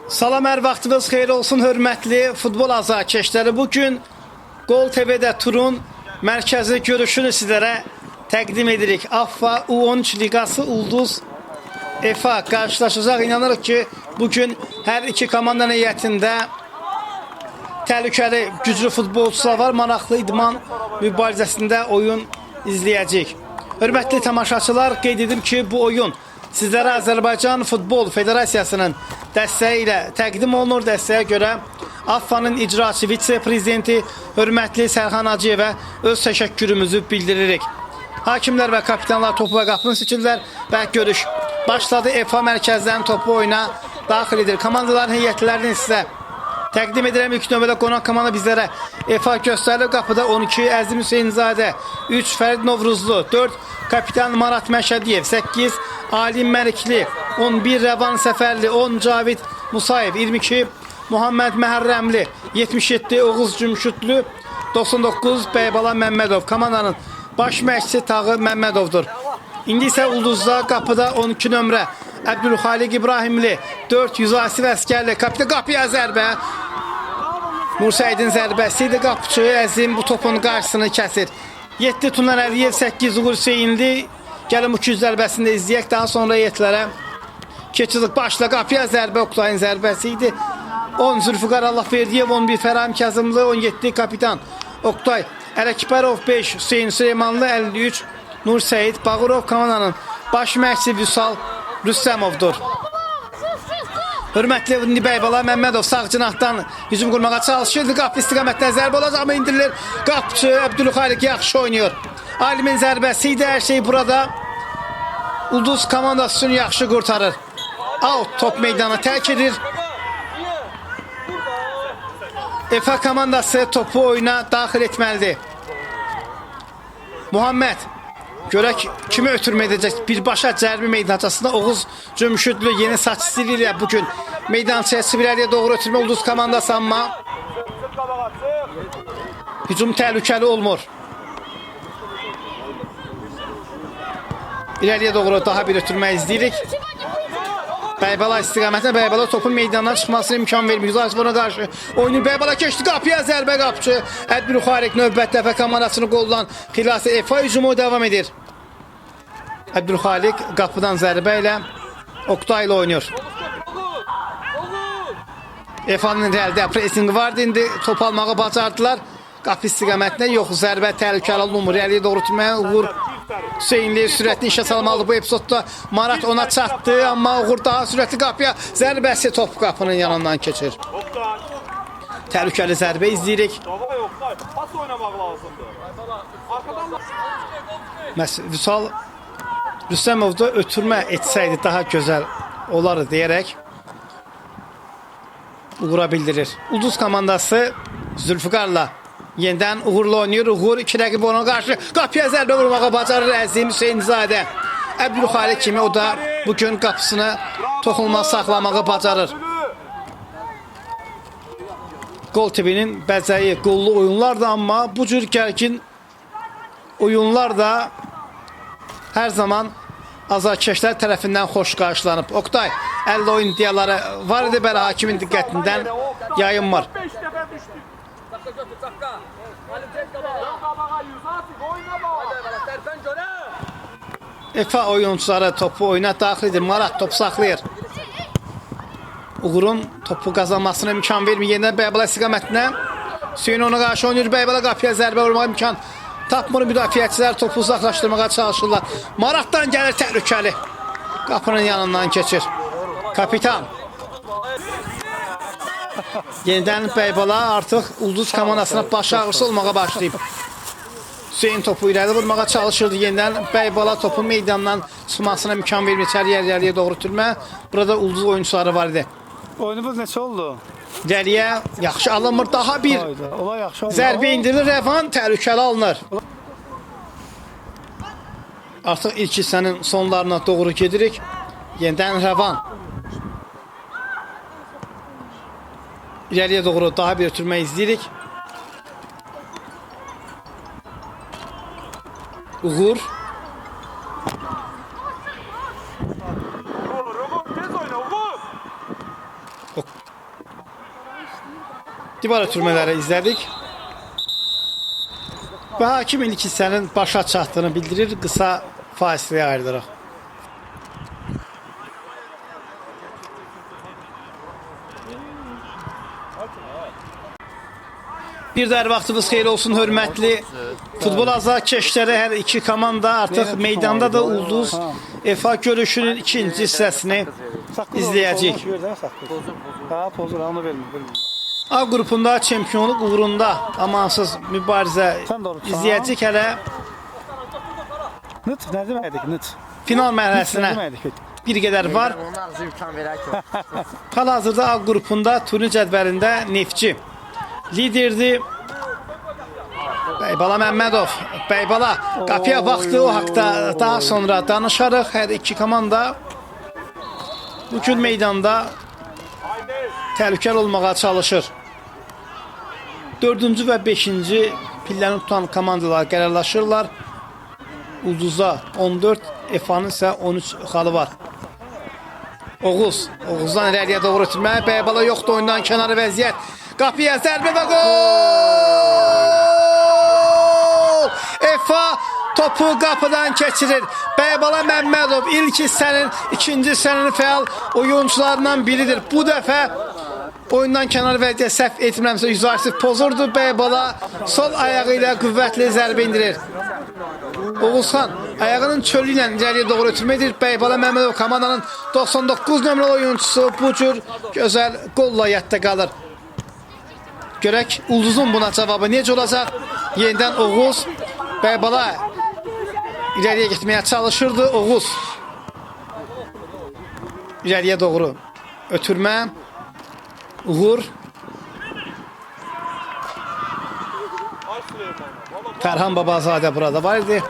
Salam, hər vaxtınız xeyir olsun, hörmətli futbol azarkeşləri. Bugün Qol TV-də turun mərkəzi görüşünü sizlərə təqdim edirik. AFFA U13 Liqası Ulduz EFA qarşılaşacaq. İnanırıq ki, bugün hər iki komandanın heyətində təhlükəli, güclü futbolçular var. Maraqlı idman mübarizəsində oyun izləyəcəyik. Hörmətli tamaşaçılar, qeyd edim ki, bu oyun sizlərə Azərbaycan Futbol Federasiyasının dəstəyi ilə təqdim olunur. Dəstəyə görə AFFA-nın icraçı vitse-prezidenti hörmətli Sərxan Hacıyevə öz təşəkkürümüzü bildiririk. Hakimlər və kapitanlar topu və qapını seçirlər və görüş başladı. EFA mərkəzdən topu oyuna daxil edir. Komandaların heyətlərini sizə təqdim edirəm. İlk növbədə qonaq komanda bizlərə EFA göstərilir. Qapıda 12 Əzim Hüseynzadə, 3 Fərid Novruzlu, 4 Kapitan Marat Məşədiyev, 8 Alim Mərikli, 11 Rəvan Səfərli, 10 Cavid Musayev, 22 Muhammed Məhərrəmli, 77 Oğuz Cümşütlü, 99 Bəybala Məmmədov. Komandanın baş məşqçisi Tağı Məmmədovdur. İndi isə Ulduzda qapıda 12 nömrə Əbdülxaliq İbrahimli, 4 Yüzasif Əskərli, kapitan qapıya zərbə. Mursəidin zərbəsi idi. Qapıçı Əzim bu topun qarşısını kəsir. 7 Tunar Əliyev, 8 Uğur Hüseyinli. Gəlin bu 200 zərbəsini də izləyək. Daha sonra heyətlərə keçirik. Başla qapıya zərbə, Oktayın zərbəsi idi. 10 Zülfüqar Allahverdiyev, 11 Fərahim Kazımlı, 17 kapitan Oktay Ələkbərov, 5 Hüseyin Süleymanlı, 53 Nur Səyid Bağırov. Komandanın baş məşqçisi Vüsal Rüstəmovdur. Hörmətli indi Bəybala Məmmədov sağ cinahdan hücum qurmağa çalışırdı. Qapı istiqamətdə zərbə olacaq mı, indirilir. Qapıçı Əbdülxaliq yaxşı oynayır. Alimin zərbəsi idi. Hər şey burada Ulduz komandası üçün yaxşı qurtarır. Out, top meydanı tərk edir. EFA komandası topu oyuna daxil etməlidir. Muhammed görək kimi ötürmə edəcək. Birbaşa cərbi meydançasında Oğuz Cömüşüdlü yeni saç stili ilə bugün meydançaya çıxıb, irəliyə doğru ötürmə Ulduz komandası, amma hücum təhlükəli olmur. İrəliyə doğru daha bir ötürmə izləyirik. Bəybala istiqamətində Bəybala topun meydandan çıxmasına imkan vermir. Yüzasif ona qarşı oynayır. Bəybala keçdi qapıya, zərbə, qapıçı Əbdülxaliq növbət dəfə komandasını qoldan xilas. EFA hücumu davam edir. Əbdülxaliq qapıdan zərbə ilə Oktay ilə oynayır. EFA-nın irəlidə presinqi vardı. İndi top almağı bacardılar. Qapı istiqamətində yox, zərbə təhlükəli olmur. İrəliyə doğru tutmaya Uğur Hüseynli sürətli işə salmalıdır bu epizodda. Marat ona çatdı, amma Uğur daha sürətli, qapıya zərbəsi, top qapının yanından keçir. Təhlükəli zərbə izləyirik. Pas oynamaq lazımdır. Arxadan Məhz Vüsal Rüstəmov da ötürmə etsəydi daha gözəl olardı deyərək Uğura bildirir. Ulduz komandası Zülfüqarla yenidən Uğurla oynayır. Uğur iki rəqib ona qarşı qapıya zərbə vurmağa bacarır Əzim Hüseynzadə. Əbdülxaliq kimi o da bugün qapısını toxunulmaz saxlamağı bacarır. Qol TV-nin bəzəyi qollu oyunlardır, amma bu cür gərgin oyunlar da hər zaman azarkeşlər tərəfindən xoş qarşılanıb. Oktay, əllə oyun iddiaları var idi, bəli, hakimin diqqətindən yayınmır. 5 dəfə düşdü. Dön qabağa Yüzasif, oyna bax. EFA oyuncuları topu oyuna daxil edir. Marat top saxlayır. Uğurun topu qazanmasına imkan vermir. Yenidən Bəybala istiqamətinə. Hüseyin ona qarşı oynayır. Bəybala qapıya zərbə vurmağa imkan tapmır. Müdafiəçilər topu uzaqlaşdırmağa çalışırlar. Maratdan gəlir təhlükəli. Qapının yanından keçir. Kapitan. Yenidən Bəybala artıq Ulduz komandasına baş ağrısı olmağa başlayıb. Hüseyin topu irəli vurmağa çalışırdı. Yenidən Bəybala topun meydandan çıxmasına imkan vermir. İçəriyə irəliyə doğru türmə. Burada Ulduz oyuncuları var idi. Oyunumuz neçə oldu? İrəliyə yaxşı alınmır. Daha bir Hayda, olay yaxşı oldu. zərbə indirilir. Rəvan təhlükəli alınır. Artıq ilk hissənin sonlarına doğru gedirik. Yenidən Rəvan. İrəliyə doğru daha bir ötürmə izləyirik. Uğur. Divar ötürmələri izlədik. Və hakim ilk hissənin başa çatdığını bildirir. Qısa fasiləyə ayrılırıq. Bir də hər vaxtınız xeyir olsun, hörmətli futbol azarkeşləri. Hər iki komanda artıq meydandadır. Ulduz FA görüşünün ikinci hissəsini izləyəcək. A qrupunda çempionluq uğrunda amansız mübarizə izləyəcək hələ. Nıt, nə deməkdir ki, nıt? Final mərhələsinə bir qədər var. Hal-hazırda A qrupunda turnir cədvəlində Neftçi liderdir. Bəybala Məmmədov. Bəybala qapıya baxdı. O haqda daha sonra danışarıq. Hər iki komanda bugün meydanda təhlükəli olmağa çalışır. 4-cü və 5-ci pilləni tutan komandalar qərarlaşırlar. Ulduza 14, FA-nın isə 13 xalı var. Oğuz. Oğuzdan irəliyə doğru ötürmə. Bəybala yoxdur, oyundan kənarı vəziyyət. Qapıya zərbə və gol! FA topu qapıdan keçirir. Bəybala Məmmədov ilk hissənin, ikinci hissənin fəal oyuncularından biridir. Bu dəfə oyundan kənar vəziyyət səhv etmirəmsə Yüzarsif pozurdu. Bəybala sol ayağı ilə qüvvətli zərbə indirir. Oğuzxan ayağının çölü ilə irəliyə doğru ötürmə edir. Bəybala Məmmədov komandanın 99 nömrəli oyuncusu bu cür gözəl qolla yadda qalır. Görək Ulduzun buna cavabı necə olacaq? Yenidən Oğuz. Bəybala irəliyə getməyə çalışırdı. Oğuz irəliyə doğru ötürmə. Uğur. Fərhan Babazadə burada var idi.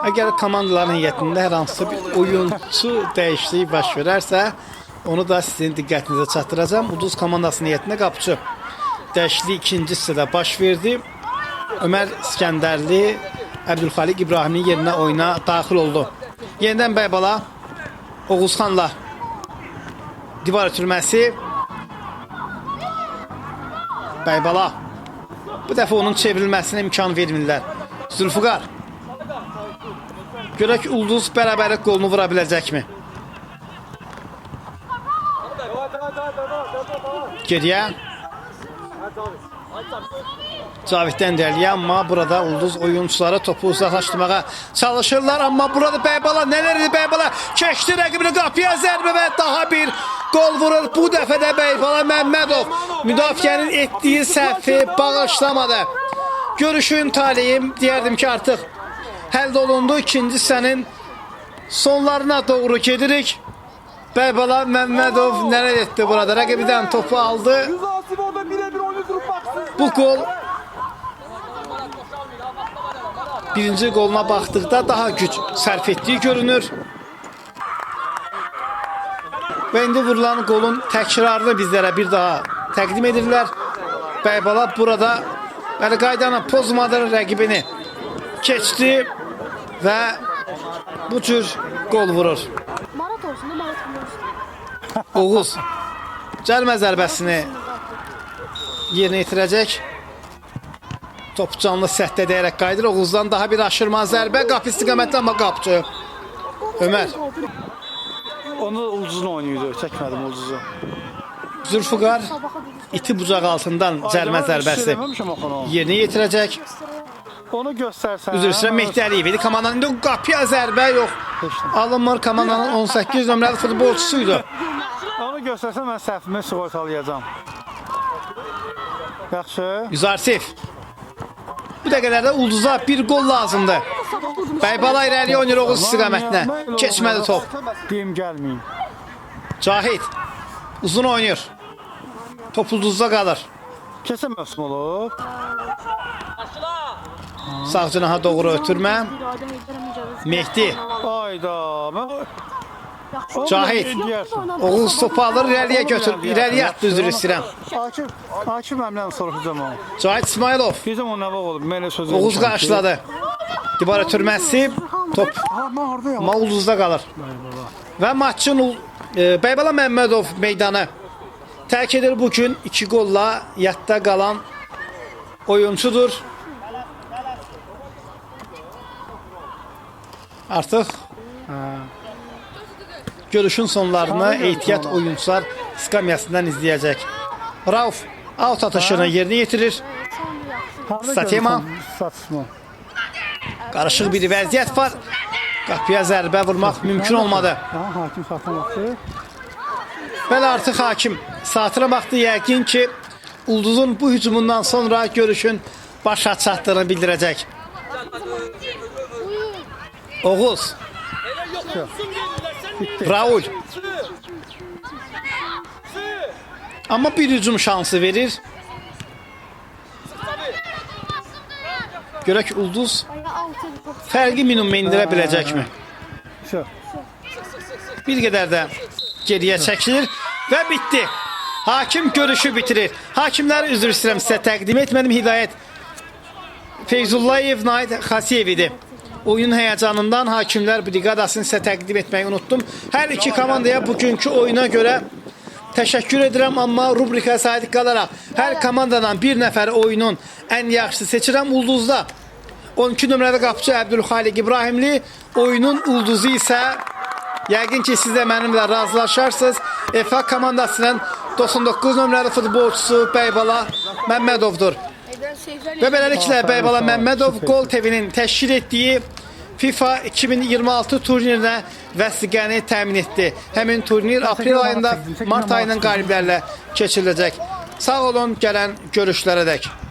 Əgər komandaların heyətində hər hansı bir oyunçu dəyişikliyi baş verərsə, onu da sizin diqqətinizə çatdıracağam. Ulduz komandasının heyətində qapıçı dəyişikliyi ikinci hissədə baş verdi. Ömər İskəndərli Əbdülxaliq İbrahimlinin yerinə oyuna daxil oldu. Yenidən Bəybala Oğuzxanla divar ötürməsi. Bəybala bu dəfə onun çevrilməsinə imkan vermirlər. Zülfüqar. Görək Ulduz bərabərlik qolunu vura biləcəkmi? Geriyə. Caviddən irəliyə, amma burada Ulduz oyuncuları topu uzaqlaşdırmağa çalışırlar. Amma burada Bəybala nələr idi Bəybala? Keçdi rəqibini, qapıya zərbə və daha bir qol vurur. Bu dəfə də Bəybala Məmmədov müdafiənin etdiyi səhvi bağışlamadı. Görüşün taleyim, deyərdim ki, artıq həll olundu. İkinci hissənin sonlarına doğru gedirik. Bəybala Məmmədov nələr etdi burada? Rəqibidən topu aldı. Bu qol birinci qoluna baxdıqda daha güc sərf etdiyi görünür. Və indi vurulan qolun təkrarını bizlərə bir daha təqdim edirlər. Bəybala burada bəli qaydanı pozmadı, rəqibini keçdi və bu cür qol vurur. Marat olsun da Marat olsun. Oğuz cərmə zərbəsini yerinə yetirəcək. Top canlı səhdə deyərək qayıdır. Oğuzdan daha bir aşırma zərbə. Qapı istiqamətdə, amma qapıcı Ömər. Onu Ulduzun oynayırdı. Çəkmədim Ulduzu. Zülfüqar iti bucaq altından cərmə zərbəsi yerinə yetirəcək. Onu göstərsən. Üzr istəyirəm, Mehdi Əliyev idi. Komandanın indi qapıya zərbə yox. Alınmır, komandanın 18 nömrəli futbolçusuydu. Onu göstərsən mən səhvimi sığortalayacağam. Yaxşı. Yüzarsif. Bu dəqiqələrdə Ulduza bir qol lazımdır. Bəybala irəliyə oynayır Oğuz istiqamətinə. Keçmədi top. Deyim gəlməyim. Cahid uzun oynayır. Top Ulduzda qalır. Keçən mövsüm olub. Sağ cinaha doğru ötürmə. Mehdi. Ayda. Cahid. Oğuz topu alır, irəliyə götür. İrəliyə atdı, üzr istəyirəm. Akif mənimlə soruşacağam onu. Cahid İsmailov. Deyəcəm o nə vaxt olub, mən elə söz Oğuz qarşıladı. Divar ötürməsi. Top Ulduzda qalır. Və maçın Bəybala Məmmədov meydanı Tərk edir bugün 2 qolla yadda qalan oyunçudur. Artıq görüşün sonlarını ehtiyat oyunçular skamyasından izləyəcək. Rauf out atışını yerinə yetirir. Harda Statema. görürsən Saçma. Qarışıq bir vəziyyət var. Qapıya zərbə vurmaq mümkün olmadı. Ha, hakim saatına baxdı. Bəli, artıq hakim saatına baxdı. Yəqin ki, Ulduzun bu hücumundan sonra görüşün başa çatdığını bildirəcək. Oğuz. Raul. Amma bir hücum şansı verir. Görək Ulduz Bayağı altı top. fərqi minimuma endirə biləcəkmi? Vəsə. Bir qədər də geriyə çəkilir və bitdi. Hakim görüşü bitirir. Hakimləri üzr istəyirəm sizə təqdim etmədim. Hidayət Feyzullayev, Nahid Xasiyev idi. Oyunun həyəcanından hakimlər briqadasını sizə təqdim etməyi unutdum. Hər iki komandaya bugünkü oyuna görə təşəkkür edirəm, amma rubrikaya sadiq qalaraq hər komandadan bir nəfər oyunun ən yaxşısı seçirəm. Ulduzda 12 nömrəli qapıcı Əbdülxaliq İbrahimli, oyunun ulduzu isə yəqin ki, siz də mənimlə razılaşarsınız. FA komandasının 99 nömrəli futbolçusu Bəybala Məmmədovdur. Və beləliklə Bəybala Məmmədov Gol TV-nin təşkil etdiyi FIFA 2026 turnirinə vəsiqəni təmin etdi. Həmin turnir aprel ayında, mart ayının qaliblərlə keçiriləcək. Sağ olun, gələn görüşlərə dək.